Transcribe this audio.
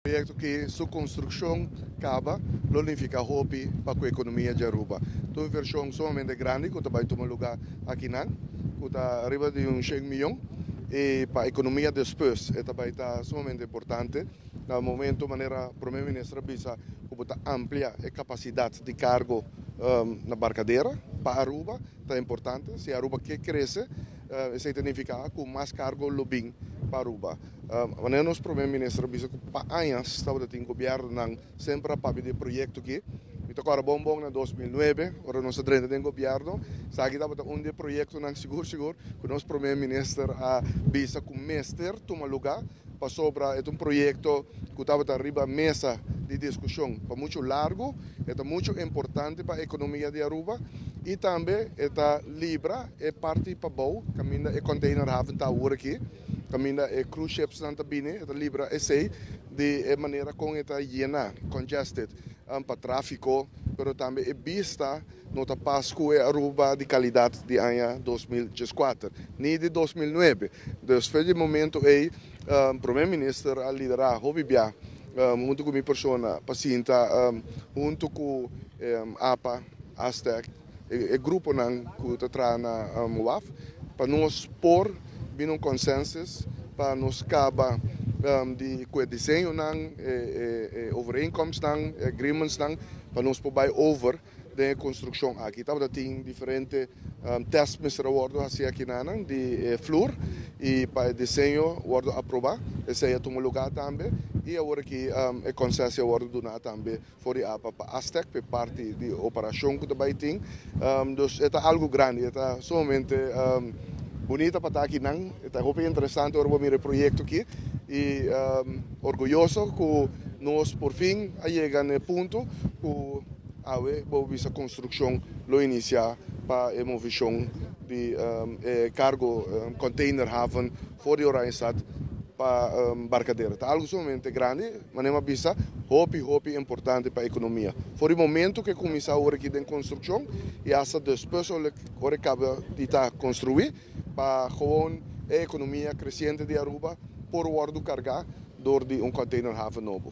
Proyecto cu su construccion caba lo nifica hopi pa e economia di Aruba. Un inversion sumamente grandi cu ta tuma luga aki nan, cu ta ariba di un 100 miyon y pa e economia despues tambe ta sumamente importante. Na momento manera Prome Minister a bisa cu ta amplia e capacidad di cargo na Barcadera pa Aruba, ta importante. Si Aruba kier crece, esey ta nifica cu mas cargo lo bin pa Aruba. Manera nos Prome Minister a bisa cu pa aña tabatin gobierno nan semper a papia di e proyecto aki. Mi ta corda bon bon na 2009, ora nos a drenta den gobierno, esaki tabata un di e proyectonan sigur sigur cu nos Prome Minister a bisa cu mester tuma luga pasobra e un proyecto cu tabata riba mesa di discusion pa mucho largo, ta mucho importante pa e economia di Aruba y tambe ta libra e parti pabou, caminda e container haven ta awor aki, caminda e cruise ships nan ta bini, ta libra esey di manera con ta yena, congested pa trafico, pero tambe e bista no ta pas cu e Aruba di calidad di aña 2014, ni di 2009. Dus for di e momento ey, Prome Minister a lidera hopi bia, hunto cu mi persona, pa sinta hunto cu APA, Astec, e gruponan cu ta traha na waf, pa nos por bin un consensus, pa nos caba di cu diseñonan, overeenkomstnan, agreementsnan, pa nos por bay over di construccion aki. Tabatin diferente test mester wordo haci aki nan di vloer y pa e diseño wordo aproba, esey a tuma luga tambe y awor aki e concesie wordo duna tambe for di APA pa Astec, pa parti di operacion cu tambe tin. Dus ta algo grandi, ta sumamente bunita pa ta aki nan, ta hopi interesante ora mira e proyecto aki y orguyoso cu nos por fin a yega na punto cu awe e construccion lo inicia pa e movecion di cargo container haven for di Oranjestad pa Barcadera. Ta algo sumamente grandi, manera bisa, hopi hopi importante pa e economia. For di momento cu cuminsa awor aki den construccion y hasta despues ora caba di ta construi pa gewoon e economia creciente di Aruba por wordo carga door di un container haven nobo.